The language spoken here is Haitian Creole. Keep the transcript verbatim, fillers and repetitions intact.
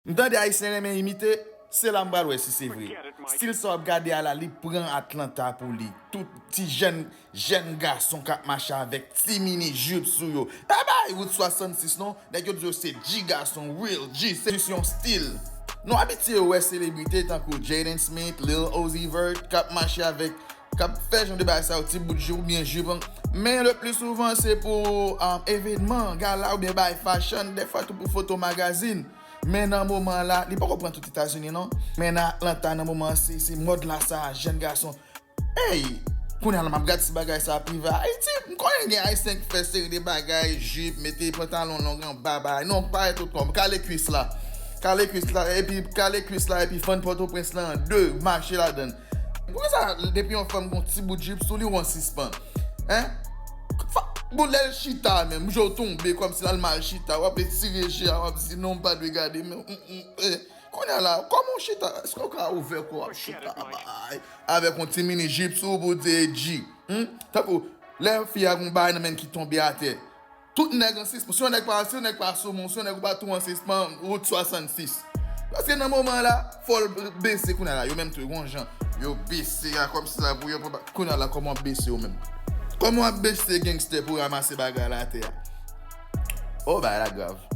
M tande Ayisyen renmen imite, se la m pral wè si se vre. Stil sa w ap gade a la, li pran Atlanta pou li. Tout ti jèn, jèn gason k ap mache avèk ti mini jupe sou yo. Pa bay wout swasannsis non, nèg yo di yo se G gason, real G, se jis yon stil. Nou abitye wè selebrite tankou Jaden Smith, Lil Uzi Vert k ap mache avèk k ap fè jan de bagay sa yo, ti bout jupe oubyen jupe. Men le pli souvan se pou um, evenman, gala oubyen bay fashion, dèfwa tou pou foto magazin. Men nan moman la, li poko pran tout Etazini non. Men nan Atlanta nan moman se se mòd la sa, jèn gason. Ey, kounye a la m ap gad si bagay sa ap rive Ayiti. M konnen gen Ayisyen ki fè seri de bagay, jip, mete pantalon long anba, bagay. Non, pa tout kòm. Kale kwis la. Kale kwis la, epi kale kwis la, epi fann Pòtoprens la an de, mache ladann. Poukisa depi yon fanm gon ti bout jip sou li, w an sispann? Hein? Bon, lè l chita menm, jan w tonbe kòmsi l al mal chita, w ap etire je a, w ap di non, m pa dwe gade, men mm, mm, eh. Kounye a la, kòman w chita? Èske w ka ouvè kò w ap chita bay avèk yon ti mini jip sou ou pou w di e G? Hmm? Tankou lè fi a gon bagay nan men ki tonbe atè. Tout nèg an sispann. Si yon nèg pa, si yon nèg pa sou men w, si yon nèg ou pa tou an sispann, wout swasannsis. Paske nan moman la, fò l bese kounye a la. Yo menm tou, yo gon jan. Yo bese a kòmsi sa pou yo pran ba-, kounye a la, kòman w ap bese w menm? Kòman w ap bese gangster pou w ranmase bagay la atè a? Oh, bagay la grav.